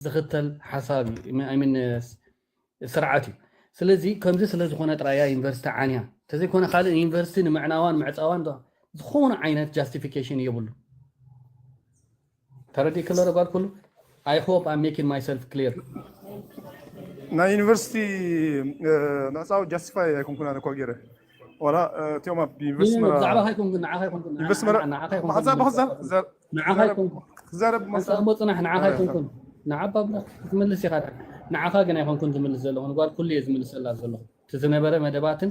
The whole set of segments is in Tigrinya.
ዝኽተል ሓሳብ እዩ። I mean ስርዓት እዩ። ስለዚ ከምዚ ስለ ዝኾነ ጥራያ ዩኒቨርሲቲ ዓንያ፣ እንተዘይኮነ ካልእ ዩኒቨርሲቲ ንምዕናዋን ምዕፃዋን ዶ ዝኾነ ዓይነት ጃስቲፊኬሽን የብሉ። ተረዲእ ክሎ ጓል ኩሉ I hope I'm making myself clear። ናይ ዩኒቨርሲቲ ምዕፃው ጃስቲፋይ ኣይኮንኩን ኣነ እኮ ገይረ ዋላ እቲኦም ኣብ ዩኒቨርሲቲ መራ ብዛዕባ ካይኮንኩን ንዓኻ ይኮንኩን ዩኒቨርሲ መራ ንዓኻ ይኮንኩን ብሓሳብ ብሓሳብ ዘር- ንዓኻ ዘረብ- ይኮንኩን ክዛረብ ኣንተ መሳብ እሞ ፅናሕ ንዓኻ ኣረ፣ ይኮንኩን ንዓባ ክትምልስ ኢኻ። ንዓኻ ግን ኣይኮንኩን ዝምልስ ዘለኹ፣ ንጓል ኩሉ እየ ዝምልሰላ ዘለኹ። እቲ ዝነበረ መደባትን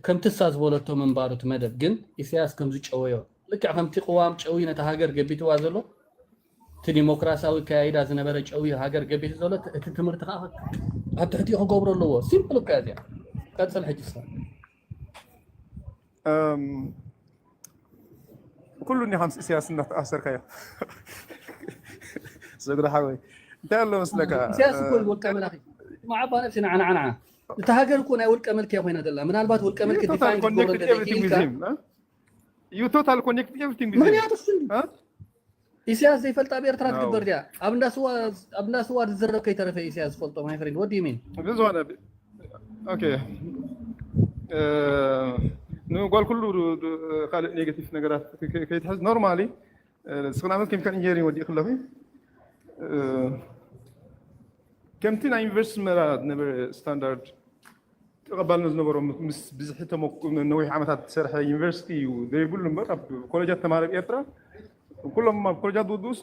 ከምቲ እሳ ዝበለቶ ምንባሩ እቲ መደብ ግን ኢሳያስ ከም ዝጨወዮ፣ ልክዕ ከምቲ ቅዋም ጨውዩ ነቲ ሃገር ገቢትዋ ዘሎ፣ እቲ ዲሞክራሲያዊ ኣካያይዳ ዝነበረ ጨውዩ ሃገር ገቢቱ ዘሎ፣ እቲ ትምህርቲ ከዓ ኣብ ትሕቲኡ ክገብሮ ኣለዎ። ሲምፕል እኮ እያ እዚኣ። ቀፅል ሕጂ ስኻ። እም፣ ኩሉ እኒ ከምስ ኢሳያስ እናተኣሰርካዮ ሰጉሪ ሓወይ እንታይ ኣሎ መስለካ? ኢሳያስ እኮ እዩ ውልቀ መላኺ። ማዓባ ነብሲ ንዓ ንዓ ንዓ። እታ ሃገር እኮ ናይ ውልቀ መልኪ እያ ኮይና ዘላ። ምናልባት ውልቀ መልኪ You total ዲፋይን ክትገብሮ connect everything with እንተዘይክኢልካ him. Huh? You total connect everything with him. ምክንያቱ እሱ እንዲ Huh? ኢሳያስ ዘይፈልጣ ኣብ ኤርትራ No. ትግበር ድያ? ኣብ እንዳ ስዋ ኣብ እንዳ ስዋ ዝዘረብ ከይተረፈ ኢሳያስ ዝፈልጦ my friend። What do you mean? ብዝኾነ okay ንጓል ኩሉ ካልእ ኔጋቲቭ ነገራት ከይትሕዝ ኖርማሊ ስክናመት ኬሚካል ኢንጂነሪንግ ወዲእ ክለኹ ከምቲ ናይ ዩኒቨርሲቲ መራ ዝነበረ ስታንዳርድ ተቐባልነት ዝነበሮም ምስ ብዝሒ ተመኩ ነዊሕ ዓመታት ዝሰርሐ ዩኒቨርሲቲ እዩ ዘይብሉ እምበር ኣብ ኮሌጃት ተማሃሮ ኤርትራ ኩሎም ኣብ ኮሌጃት ዝወድኡስ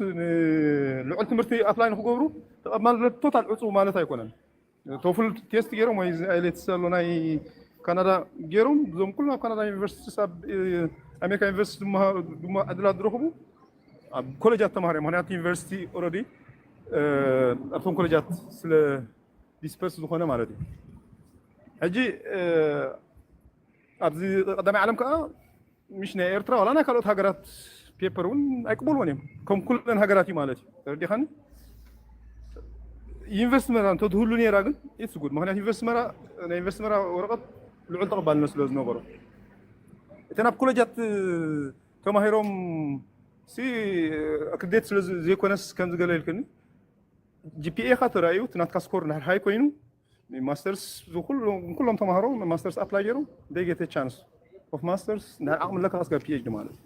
ልዑል ትምህርቲ ኣፕላይ ንክገብሩ ተቐባልነት ቶታል ዕፁ ማለት ኣይኮነን። ቶፍል ቴስት ገይሮም ወይ ኣይሌትስ ኣሎ ናይ ካናዳ ገይሮም እዞም ኩሎም ኣብ ካናዳ ዩኒቨርሲቲ ኣብ ኣሜሪካ ዩኒቨርሲቲ ድማ ዕድላት ዝረኽቡ ኣብ ኮሌጃት ተማሃሮ ምክንያቱ ዩኒቨርሲቲ ኦረዲ ኣብቶም ኮሌጃት ስለ ዲስፐርስ ዝኾነ ማለት እዩ። ሕጂ ኣብዚ ቀዳማይ ዓለም ከዓ ምሽ ናይ ኤርትራ ዋላ ናይ ካልኦት ሃገራት ፔፐር እውን ኣይቅበልዎን እዮም ከም ኩለን ሃገራት እዩ ማለት እዩ። ተረዲኻኒ? ዩኒቨርሲቲ መራ እንተትህሉ ነራ ግን ኢትስ ጉድ ምክንያቱ ዩኒቨርሲቲ መራ ናይ ዩኒቨርሲቲ መራ ወረቐት ልዑል ተቐባልነት ስለ ዝነበሮ እተን ኣብ ኮሌጃት ተማሂሮም ሲ ክዴት ስለ ዘይኮነስ ከምዝገለ ኢልክኒ ጂፒኤ ካ ተራእዩ እቲ ናትካ ስኮር እንድሕር ሃይ ኮይኑ ማስተርስ ኩሎም ተማሃሮ ማስተርስ ኣፕላይ ገይሮም they get chance of masters እንድሕር ዓቕሚ ኣለካ ክስገር ፒኤችዲ ማለት እዩ።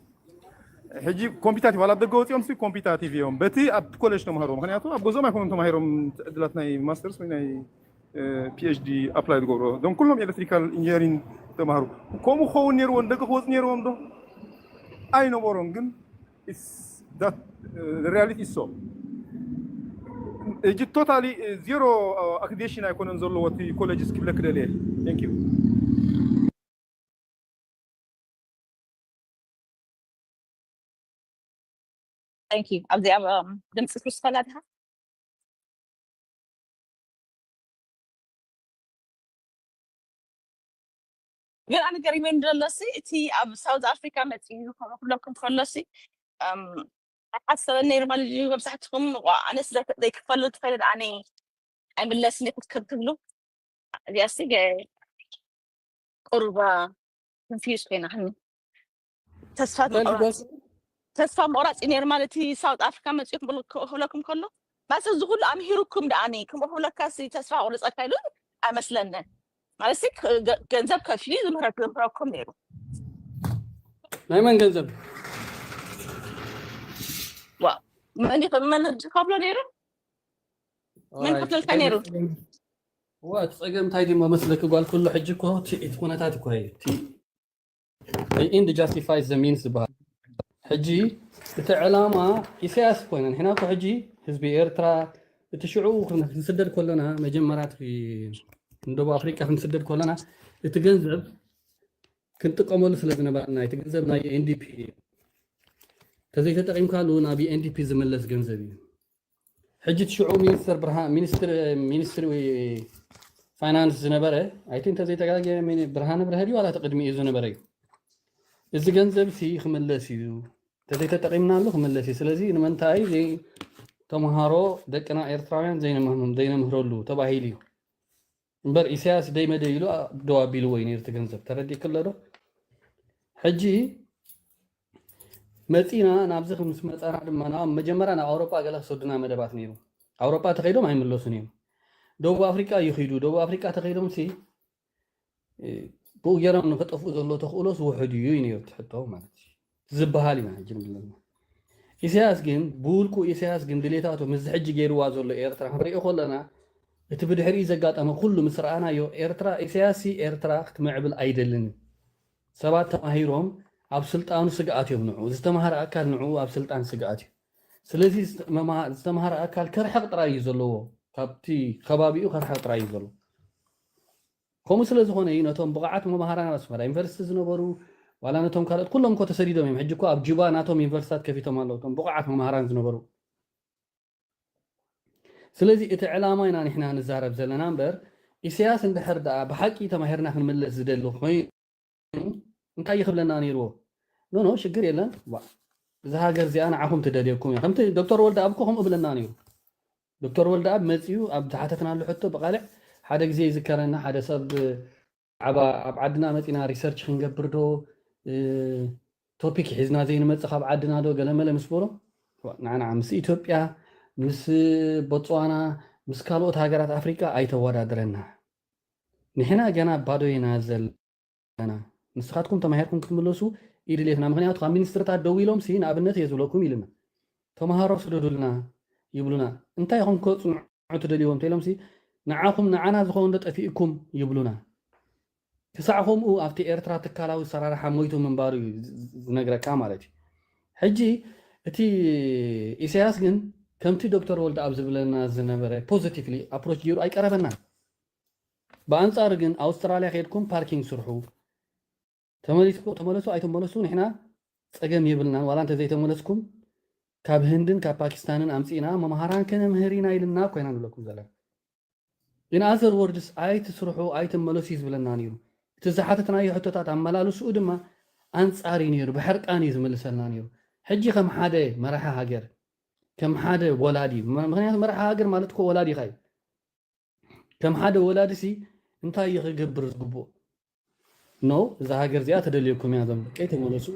ሕጂ ኮምፒታቲቭ ዋላ ደገ ወፂኦም ሲ ኮምፒታቲቭ እዮም በቲ ኣብ ኮሌጅ ተማሃሮ ምክንያቱ ኣብ ገዝኦም ኣይኮኖም ተማሂሮም ዕድላት ናይ ማስተርስ ወይ ናይ ፒኤችዲ ኣፕላይ ዝገብሮ እዞም ኩሎም ኤሌክትሪካል ኢንጂነሪንግ ተማሃሩ ከምኡ ክኸውን ነርዎ ንደገ ክወፅ ነርዎም ዶ ኣይነበሮም ግን ሪያሊቲ ሶ እጂ ቶታሊ ዜሮ ኣክዲሽን ኣይኮነን ዘለዎ እቲ ኮሌጅ እስኪ ብለክ ደልየ ቴንክ ዩ Thank you ኣብዚኣ ድምፂ ክስፈላ ድካ ግን ኣነ ገሪመኒ ዘሎ ሲ እቲ ኣብ ሳውዝ ኣፍሪካ መፂኡ ኩሎም ክንከሎ ሲ ሓሰበ ነይሩ ማለት እዩ መብዛሕትኩም ኣነስ ዘይክፈሉ ትፈይደ ኣነ ኣይምለስን ክትክብ ትብሉ እዚኣ ሲ ቁሩባ ኮንፊውዝ ኮይና ተስፋ ተስፋ ምቑራፅ እዩ ነይሩ ማለት ሳውት ኣፍሪካ መፂኡ ክብለኩም ከሎ ማለት እዚ ኩሉ ኣምሂሩኩም ደኣ ከምኡ ክብለካ ተስፋ ቁርፀካ ኢሉ ኣይመስለንን ማለት ገንዘብ ከፊሉ ዝምህረኩም ነይሩ ናይ መን ገንዘብ መን ዝከፍሎ ነይሩ መን ከፍለልካ ነይሩ ዋ እቲ ፀገም እንታይ ድሞ መስለኪ ጓል ኩሉ ሕጂ እኮ እቲ ኩነታት እኮ እዩ end justifies the means ዝበሃል ሕጂ እቲ ዕላማ ኢሳያስ ኮይነ ንሕና እኮ ሕጂ ህዝቢ ኤርትራ እቲ ሽዑ ክንስደድ ከለና መጀመርያ ንደቡብ ኣፍሪቃ ክንስደድ ከለና እቲ ገንዘብ ክንጥቀመሉ ስለ ዝነበረና እቲ ገንዘብ ናይ ኤንዲፒ እዩ ተዘይተጠቂምካሉ ናብ ኤንዲፒ ዝምለስ ገንዘብ እዩ ሕጂ እቲ ሽዑ ሚኒስትር ብርሃን ሚኒስትር ሚኒስትሪ ፋይናንስ ዝነበረ ኣይ ቲንክ ተዘይተጋገ ብርሃነ ብርሀ ድዩ ዋላ ቅድሚ እዩ ዝነበረ እዩ እዚ ገንዘብ ሲ ክምለስ እዩ ተዘይተጠቂምናሉ ክምለስ እዩ ስለዚ ንምንታይ ተምሃሮ ደቅና ኤርትራውያን ዘይንምህሮም ዘይንምህረሉ ተባሂሉ እዩ እምበር ኢሳያስ ደይመደይ ኢሉ ደው ኣቢልዎ እዩ ነይሩ እቲ ገንዘብ ተረዲእክለ ዶ ሕጂ መፂና ናብዚ ምስ መፃና ድማ መጀመርያ ናብ ኣውሮጳ ገለ ክሰዱና መደባት ነይሩ ኣውሮጳ ተኸይዶም ኣይምለሱን እዮም። ደቡብ ኣፍሪቃ ይኽዱ። ደቡብ ኣፍሪቃ ተኸይዶም ሲ ብኡ ገይሮም ንክጠፍኡ ዘሎ ተኽእሎስ ውሑድ እዩ እዩ ነይሩ ትሕቶ ማለት እዩ ዝበሃል ኢና ሕጂ ንብለና። ኢሳያስ ግን ብውልቁ ኢሳያስ ግን ድሌታቱ ምስዚ ሕጂ ገይርዋ ዘሎ ኤርትራ ክንሪኦ ከለና እቲ ብድሕሪኡ ዘጋጠመ ኩሉ ምስ ረኣናዮ ኤርትራ ኢሳያስ ኤርትራ ክትምዕብል ኣይደልን እዩ። ሰባት ተማሂሮም ኣብ ስልጣኑ ስግኣት እዮም ንዑ ዝተማሃረ ኣካል ንዑ ኣብ ስልጣን ስግኣት እዩ። ስለዚ ዝተማሃረ ኣካል ከርሕቕ ጥራይ እዩ ዘለዎ ካብቲ ከባቢኡ ከርሕቕ ጥራይ እዩ ዘለዎ። ከምኡ ስለ ዝኾነ እዩ ነቶም ብቕዓት መምሃራን ኣብ ኣስመራ ዩኒቨርሲቲ ዝነበሩ ዋላ ነቶም ካልኦት ኩሎም እኮ ተሰዲዶም እዮም። ሕጂ እኮ ኣብ ጁባ ናቶም ዩኒቨርሲታት ከፊቶም ኣለዉ እቶም ብቑዓት መምሃራን ዝነበሩ። ስለዚ እቲ ዕላማ ኢና ንሕና ንዛረብ ዘለና እምበር ኢሳያስ እንድሕር ደኣ ብሓቂ ተማሂርና ክንምለስ ዝደሊ ኮይኑ እንታይ ይኽብለና ነይርዎ? ኖ ኖ ሽግር የለን። እዛ ሃገር እዚኣ ንዓኹም ትደልየኩም እያ። ከምቲ ዶክተር ወልደ ኣብ እኮ ከምኡ ብለና ነይሩ። ዶክተር ወልደ ኣብ መፂኡ ኣብ ዝሓተትናሉ ሕቶ ብቃልዕ ሓደ ግዜ ይዝከረና ሓደ ሰብ ዓባ ኣብ ዓድና መፂና ሪሰርች ክንገብር ዶ ቶፒክ ሒዝና ዘይንመፅእ ካብ ዓድና ዶ ገለመለ ምስ በሎ ንዓና ምስ ኢትዮጵያ ምስ ቦትስዋና ምስ ካልኦት ሃገራት ኣፍሪቃ ኣይተወዳድረና ንሕና ገና ባዶ ኢና ዘለና ንስኻትኩም ተማሂርኩም ክትምለሱ ይድልየትና ምክንያቱ ካብ ሚኒስትርታት ደው ኢሎም ሲ ንኣብነት እየ ዝብለኩም ኢልና ተምሃሮ ስደዱልና ይብሉና እንታይ ኢኹም ከፅንዑ ትደልይዎ እንተኢሎም ሲ ንዓኹም ንዓና ዝኸውን ዶ ጠፊእኩም ይብሉና ክሳዕ ከምኡ ኣብቲ ኤርትራ ትካላዊ ሰራርሓ ሞይቱ ምንባሩ እዩ ዝነግረካ ማለት እዩ ሕጂ እቲ ኢሳያስ ግን ከምቲ ዶክተር ወልደ ኣብ ዝብለና ዝነበረ ፖዚቲቭሊ ኣፕሮች ገይሩ ኣይቀረበናን ብኣንጻሩ ግን ኣውስትራልያ ከድኩም ፓርኪንግ ስርሑ ተመሊስኩም ተመለሱ ኣይትመለሱ ንሕና ጸገም የብልናን ዋላ እንተ ዘይተመለስኩም ካብ ህንድን ካብ ፓኪስታንን ኣምጺእና መምሃራን ከነምህር ኢና ኢልና ኮይና ንብለኩም ዘለና in other words ኣይትስርሑ ኣይትመለሱ እዩ ዝብለና ነይሩ እቲ ዝሓተትናዮ ሕቶታት ኣመላልስኡ ድማ ኣንጻር እዩ ነይሩ ብሕርቃን እዩ ዝምልሰልና ነይሩ ሕጂ ከም ሓደ መራሒ ሃገር ከም ሓደ ወላዲ ምክንያቱ መራሒ ሃገር ማለት እኮ ወላዲኻ እዩ ከም ሓደ ወላዲ ሲ እንታይ እዩ ክገብር ዝግብኦ no እዛ ሃገር እዚኣ ተደልየኩም እያ ዞም ደቀይ ተመለሱ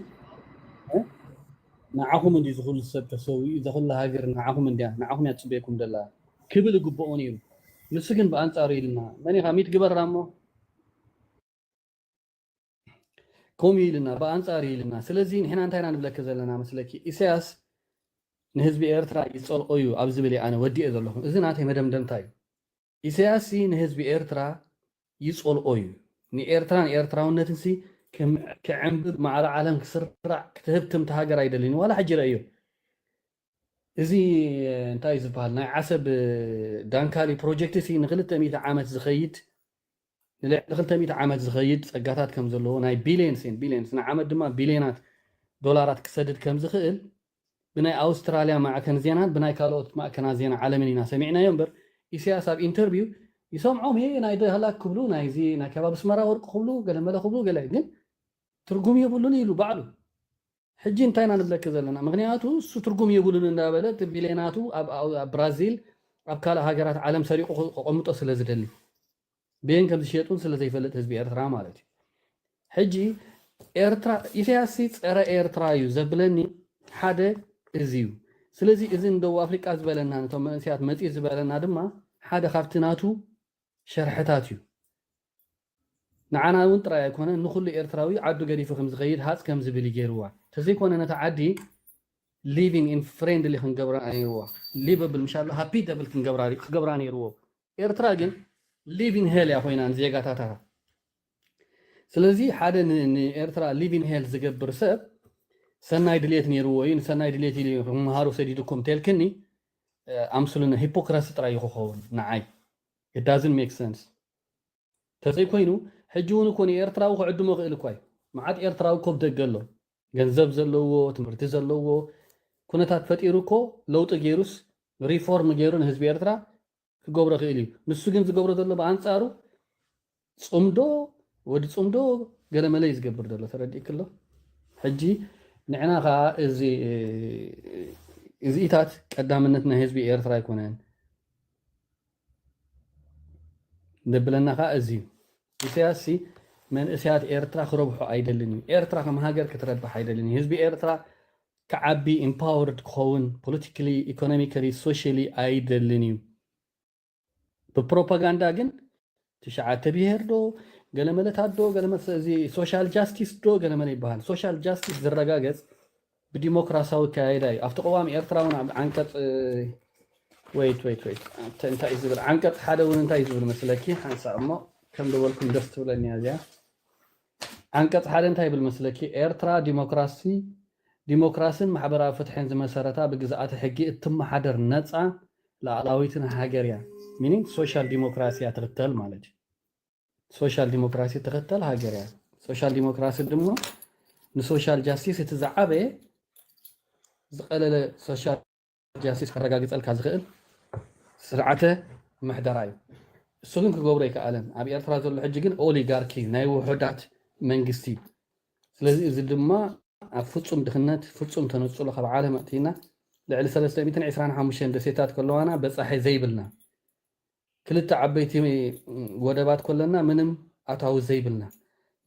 ንዓኹም እንዲ ዝኹሉ ሰብ ተሰዊኡ እዛ ኩላ ሃገር ንዓኹም እንዲያ ንዓኹም እያ ትፅበየኩም ደላ ክብል ይግብኦ ነይሩ ንሱ ግን ብኣንፃሩ ኢልና መን ኢኻ ሚት ግበራ እሞ ከምኡ ኢልና ብኣንፃሩ ኢልና ስለዚ ንሕና እንታይ ኢና ንብለኪ ዘለና መስለኪ ኢሳያስ ንህዝቢ ኤርትራ ይፀልኦ እዩ ኣብ ዝብል ኣነ ወዲኤ ዘለኹ እዚ ናተይ መደምደምታ እዩ ኢሳያስ ንህዝቢ ኤርትራ ይፀልኦ እዩ ንኤርትራን ኤርትራውነትን ሲ ክዕንብብ ማዕረ ዓለም ክስራዕ ክትህብትም ተሃገር ኣይደልን ዋላ ሕጂ ረእዮ እዚ እንታይ እዩ ዝበሃል ናይ ዓሰብ ዳንካሊ ፕሮጀክት ሲ ንክልተ ሚእቲ ዓመት ዝኸይድ ንልዕሊ ክልተ ሚእቲ ዓመት ዝኸይድ ጸጋታት ከም ዘለዎ ናይ ቢሊየንስ ቢሊየንስ ንዓመት ድማ ቢሊየናት ዶላራት ክሰድድ ከም ዝኽእል ብናይ ኣውስትራልያ ማዕከን ዜናን ብናይ ካልኦት ማዕከናት ዜና ዓለምን ኢና ሰሚዕናዮ እምበር ኢሳያስ ኣብ ኢንተርቪው ይሰምዖም ይ ናይ ደህላክ ክብሉ ናይዚ ናይ ከባቢ ስመራ ወርቂ ክብሉ ገለመለ ክብሉ ገለ ግን ትርጉም የብሉን ኢሉ ባዕሉ ሕጂ እንታይ ኢና ንብለኪ ዘለና ምክንያቱ እሱ ትርጉም የብሉን እንዳበለ እቲ ቢሌናቱ ኣብ ብራዚል ኣብ ካልእ ሃገራት ዓለም ሰሪቁ ከቆምጦ ስለ ዝደሊ ቤን ከም ዝሸጡን ስለ ዘይፈልጥ ህዝቢ ኤርትራ ማለት እዩ ሕጂ ኤርትራ ኢሳያስ ጸረ ኤርትራ እዩ ዘብለኒ ሓደ እዚ እዩ ስለዚ እዚ ንደቡብ ኣፍሪቃ ዝበለና ነቶም መንእሰያት መጺ ዝበለና ድማ ሓደ ካብቲ ናቱ ሸርሕታት እዩ ንዓና እውን ጥራይ ኣይኮነ ንኩሉ ኤርትራዊ ዓዱ ገዲፉ ከም ዝኸይድ ሃፅ ከም ዝብል ይገይርዋ ተዘይኮነ ነታ ዓዲ living in friendly ክንገብራ ነይርዎ livable ምሻሎ habitable ክንገብራ ክገብራ ነይርዎ ኤርትራ ግን living hell እያ ኮይና ንዜጋታታ ስለዚ ሓደ ንኤርትራ living hell ዝገብር ሰብ ሰናይ ድሌት ነይርዎ እዩ ንሰናይ ድሌት ኢሉ ክምሃሩ ሰዲድኩም ተልክኒ ኣምስሉና ሂፖክራሲ ጥራይ እዩ ክኸውን ንዓይ it doesn't make sense ተዘይኮይኑ ሕጂ እውን እኮ ንኤርትራዊ ክዕድሞ ክእል እኳ እዩ መዓት ኤርትራዊ ኮብ ደገ ኣሎ ገንዘብ ዘለዎ ትምህርቲ ዘለዎ ኩነታት ፈጢሩ እኮ ለውጢ ገይሩስ ሪፎርም ገይሩ ንህዝቢ ኤርትራ ክገብሮ ክእል እዩ ንሱ ግን ዝገብሮ ዘሎ ብኣንፃሩ ፅምዶ ወዲ ፅምዶ ገለመለ እዩ ዝገብር ዘሎ ተረዲእክ ኣሎ ሕጂ ንዕና ከዓ እዚ እዚኢታት ቀዳምነት ናይ ህዝቢ ኤርትራ ኣይኮነን ዘብለና ከዓ እዚ እዩ ኢሳያስ መንእሰያት ኤርትራ ክረብሑ ኣይደልን እዩ ኤርትራ ከም ሃገር ክትረብሕ ኣይደልን እዩ ህዝቢ ኤርትራ ክዓቢ፣ ኢምፓወርድ ክኸውን፣ ፖለቲካሊ፣ ኢኮኖሚካሊ፣ ሶሻሊ ኣይደልን እዩ። ብፕሮፓጋንዳ ግን ትሽዓተ ብሄር ዶ፣ ገለመለታት ዶ፣ ገለመለ፣ እዚ ሶሻል ጃስቲስ ዶ ገለመለ ይበሃል። ሶሻል ጃስቲስ ዝረጋገጽ ብዲሞክራሲያዊ ኣካያይዳ እዩ። ኣብቲ ቅዋም ኤርትራ እውን ኣብ ዓንቀጽ፣ ወይት ወይት ወይት እንታይ እንታይ እዩ ዝብል? ዓንቀጽ ሓደ እውን እንታይ እዩ ዝብል መስለኪ? ሓንሳእ እሞ ከም ደበልኩም ደስ ትብለኒ እያ እዚኣ። ዓንቀጽ ሓደ እንታይ ይብል መስለኪ? ኤርትራ ዲሞክራሲ፣ ዲሞክራስን ማሕበራዊ ፍትሕን ዝመሰረታ፣ ብግዝኣተ ሕጊ እትመሓደር ነጻ ላዕላዊትን ሃገር እያ። ሚኒንግ ሶሻል ዲሞክራሲ እያ ትኽተል ማለት እዩ። ሶሻል ዲሞክራሲ ትኽተል ሃገር እያ። ሶሻል ዲሞክራሲ ድማ ንሶሻል ጃስቲስ እቲ ዝዓበየ ዝቐለለ ሶሻል ጃስቲስ ከረጋግጸልካ ዝኽእል ስርዓተ ምሕደራ እዩ። እሱ ግን ክገብሮ ኣይከኣለን። ኣብ ኤርትራ ዘሎ ሕጂ ግን ኦሊጋርኪ ናይ ውሑዳት መንግስቲ። ስለዚ እዚ ድማ ኣብ ፍጹም ድኽነት፣ ፍጹም ተነጽሎ ካብ ዓለም ኣእቲና ልዕሊ ሰለስተ ሚእትን ዕስራን ሓሙሽተን ደሴታት ከለዋና በጻሒ ዘይብልና፣ ክልተ ዓበይቲ ወደባት ከለና ምንም ኣታዊ ዘይብልና፣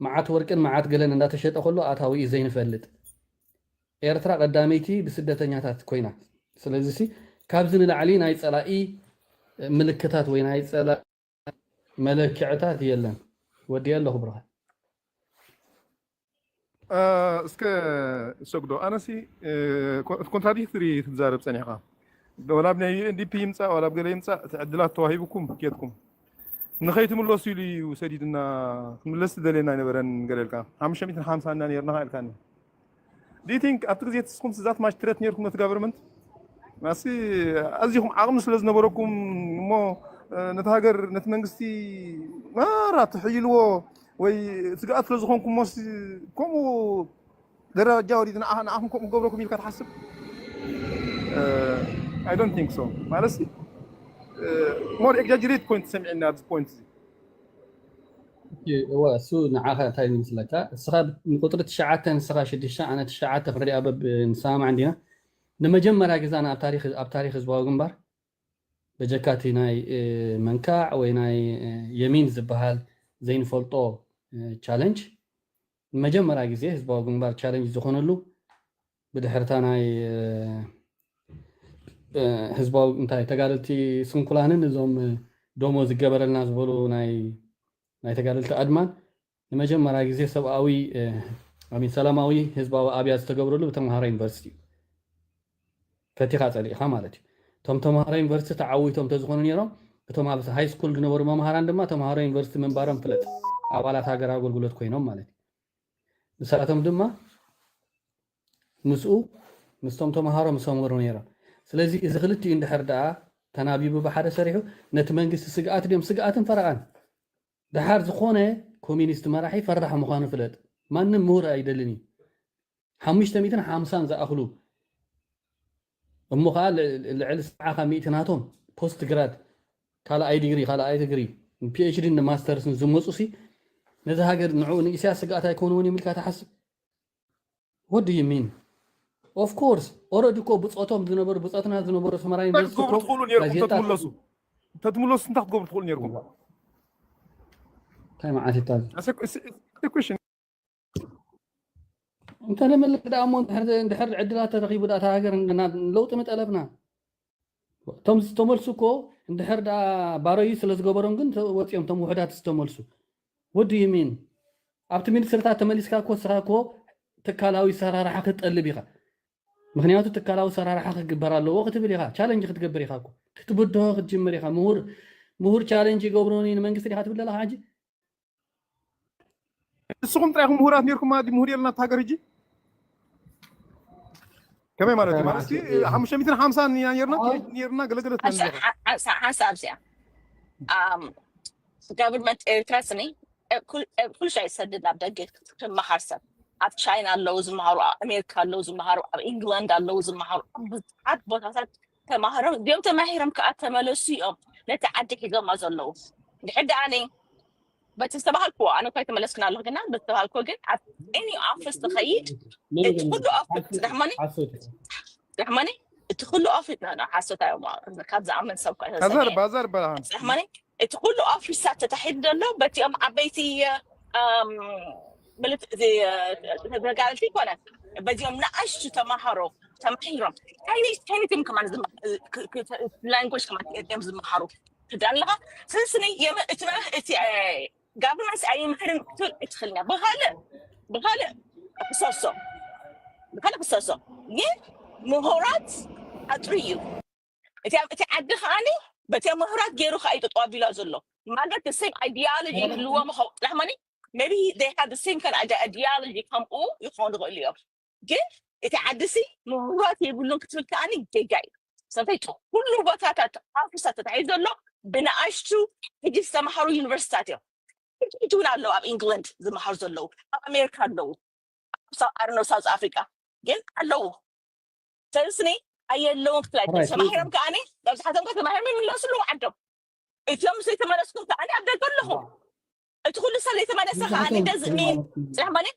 መዓት ወርቅን መዓት ገለን እንዳተሸጠ ከሎ ኣታዊኡ ዘይንፈልጥ፣ ኤርትራ ቀዳመይቲ ብስደተኛታት ኮይና። ስለዚ ሲ ካብዚ ንላዕሊ ናይ ጸላኢ ምልክታት ወይ ናይ ጸላኢ መለክዕታት የለን። ወዲ ኣለኹ ብርሃን። እስከ ሰግዶ ኣነሲ ኮንትራዲክትሪ ክትዛረብ ጸኒሕካ። ወላ ኣብ ናይ ዩኤንዲፒ ይምጻእ ዋላ ኣብ ገለ ይምጻእ እቲ ዕድላት ተዋሂብኩም ኬድኩም ንኸይትምለሱ ኢሉ እዩ ሰዲድና። ክንምለስ ዝደልየና ኣይነበረን ገለ ኢልካ ሓሙሽተ ሚእትን ሓምሳን ኢና ነርና ኢልካኒ። Do you think ኣብቲ ግዜ ንስኹም ስዛት ማች ትረት ነርኩም ነቲ ጋቨርመንት ማሲ ኣዚኹም ዓቕሚ ስለ ዝነበረኩም እሞ ነቲ ሃገር ነቲ መንግስቲ ማራ ትሕይልዎ ወይ ስግኣት ስለ ዝኾንኩም ሞስ ከምኡ ደረጃ ወሪዱ ንዓኹም ከምኡ ክገብረኩም ኢልካ ትሓስብ? I don't think so። ማለት ሞር ኤግዛጀሬት ፖይንት ሰሚዕና ኣብዚ ፖይንት እዚ እወ እሱ ንዓኻ እንታይ ይመስለካ? እስኻ ንቁፅሪ ትሽዓተ ንስኻ ሽዱሽተ ኣነ ትሽዓተ ክንሪኣ በብ ንሰማማዕ እንዲና። ንመጀመርያ ግዜ ኣነ ኣብ ታሪኽ ኣብ ታሪኽ ህዝባዊ ግንባር በጀካቲ ናይ መንካዕ ወይ ናይ የሚን ዝበሃል ዘይንፈልጦ ቻለንጅ ንመጀመርያ ግዜ ህዝባዊ ግንባር ቻለንጅ ዝኾነሉ ብድሕርታ ናይ ህዝባዊ እንታይ ተጋደልቲ ስንኩላንን እዞም ደሞዝ ይገበረልና ዝበሉ ናይ ናይ ተጋደልቲ ኣድማን ንመጀመርያ ግዜ ሰብኣዊ ኣሚን ሰላማዊ ህዝባዊ ኣብያት ዝተገብረሉ ብተምሃሮ ዩኒቨርሲቲ እዩ። ፈቲኻ ጸሊእኻ ማለት እዩ። እቶም ተምሃሮ ዩኒቨርሲቲ ተዓዊቶም ተዝኾኑ ነይሮም እቶም ኣብ ሃይ ስኩል ዝነበሩ መምሃራን ድማ ተምሃሮ ዩኒቨርሲቲ ምንባሮም ፍለጥ ኣባላት ሃገራዊ ኣገልግሎት ኮይኖም ማለት እዩ። ንሳቶም ድማ ምስኡ ምስቶም ተምሃሮ ምሰመሩ ነይሮም። ስለዚ እዚ ክልቲኡ እንድሕር ደኣ ተናቢቡ ብሓደ ሰሪሑ ነቲ መንግስቲ ስግኣት ድዮም ስግኣትን ፈረቓን። ደሓር ዝኾነ ኮሚኒስት መራሒ ፈራሕ ምዃኑ ፍለጥ። ማንም ምሁር ኣይደልን እዩ። ሓሙሽተ ሚእትን ሓምሳን ዝኣኽሉ እሞ ከዓ ልዕሊ ሰብዓ ካብ ሚእቲ ናቶም ፖስት ግራድ ካልኣይ ዲግሪ ካልኣይ ዲግሪ ፒኤችዲ ንማስተርስን ዝመፁ ሲ ነዚ ሃገር ንዕኡ ንኢሳያስ ስግኣት ኣይኮንዎን እዮም ኢልካ ትሓስብ? What do you mean? Of course already እኮ ብፆቶም ዝነበሩ ብፆትና ዝነበሩ ሰመራ ዩኒቨርሲቲ እኮ ትኽእሉ ነርኩም ተትምለሱ ተትምለሱ እንታይ ክትገብሩ ትኽእሉ ነርኩም? እንታይ መዓት ይታዝ question እንተነመልክ ደኣ እሞ እንድሕር ዕድላት ተረኺቡ ደኣ እታ ሃገር ለውጢ ምጠለብና። እቶም ዝተመልሱ እኮ እንድሕር ደኣ ባረዩ ስለ ዝገበሮም ግን ወፂኦም እቶም ውሕዳት ዝተመልሱ። What do you mean? ኣብቲ ሚኒስትርታት ተመሊስካ እኮ ስኻ እኮ ትካላዊ ሰራርሓ ክትጠልብ ኢኻ። ምክንያቱ ትካላዊ ሰራርሓ ክግበር ኣለዎ ክትብል ኢኻ። ቻለንጅ ክትገብር ኢኻ እኮ ክትብድሆ ክትጅምር ኢኻ። ምሁር ምሁር ቻለንጅ ይገብሩኒ ንመንግስቲ ዲኻ ትብል ዘለኻ ሕጂ? ንስኹም ጥራይ ኢኹም ምሁራት ነርኩም ማለት ምሁር የለና ኣብቲ ሃገር ሕጂ ከመይ ማለት እዩ ማለት ሓሙሽተ ሚእትን ሓምሳን ኢና ነርና ነርና ገለገለ ሓንሳብ እዚኣ ጋቨርንመንት ኤርትራ ስኒ ኩሉ ሻይ ይሰድድ ናብ ደገ ክመሃር ሰብ ኣብ ቻይና ኣለዉ ዝመሃሩ ኣብ ኣሜሪካ ኣለዉ ዝመሃሩ ኣብ ኢንግላንድ ኣለዉ ዝመሃሩ ኣብ ብዙሓት ቦታታት ተማህሮም እዚኦም ተማሂሮም ከዓ ተመለሱ እዮም ነቲ ዓዲ ሒዞማ ዘለዉ ድሕር ደኣ በቲ ዝተባሃልክዎ ኣነ እኳ ኣይተመለስኩን ኣለኹ ግና በቲ ዝተባሃልክዎ ግን ኣብ any office ትኸይድ እቲ ኩሉ office ደሕመኒ ደሕመኒ እቲ ኩሉ office ሓሶት እዮም ካብ ዝኣምን ሰብ ኣዛርባ ኣዛርባ ደሕመኒ እቲ ኩሉ office ታት ተታሒዱ ዘሎ በቲኦም ዓበይቲ ማለት ተጋልቲ ይኮነ በዚኦም ንኣሽቱ ተማሃሮ ተማሂሮም ታይኒቲም ከማን ላንጎጅ ከማን እዮም ዝመሃሩ ትዳለኻ ስንስኒ እቲ እቲ ጋቨርናንስ ኣይምህርን ክትብል ኣይትኽእልን እያ። ብኻልእ ብኻልእ ክሰሶ ብኻልእ ክሰሶ ግን ምሁራት ኣጥሪ እዩ። እቲ ዓዲ ከዓኒ በቲ ምሁራት ገይሩ ከዓ እዩ ጠጠው ኣቢላ ዘሎ። ምናልባት ሴም ኣይዲዮሎጂ ይህልዎም ጥራሕ ማኒ maybe they have the same kind of ideology ከምኡ ይኾኑ ይኽእሉ እዮም። ግን እቲ ዓዲ ሲ ምሁራት የብሉን ክትብል ከዓኒ ጌጋ እዩ። ሰንታይ ኩሉ ቦታታት ኣፍሪሳ ተታሒዙ ዘሎ ብንኣሽቱ ሕጂ ዝተምሃሩ ዩኒቨርሲታት እዮም። ሕጂ እውን ኣለዉ ኣብ ኢንግላንድ ዝመሃሩ ዘለዉ ኣብ ኣሜሪካ ኣለዉ ኣብ ሳውት ኣፍሪካ ግን ኣለዉ። ሰልስኒ ኣየለውን ክትላይ ተማሂሮም ከዓኒ መብዛሕቶም ተማሂሮም ይምለሱ ኣለዉ ዓዶም። እቶም ዘይተመለስኩም ከዓኒ ኣብ ደገ ኣለኹም። እቲ ኩሉ ሰብ ዘይተመለሰ ከዓኒ ደዝሚ ፅራሕ ማለት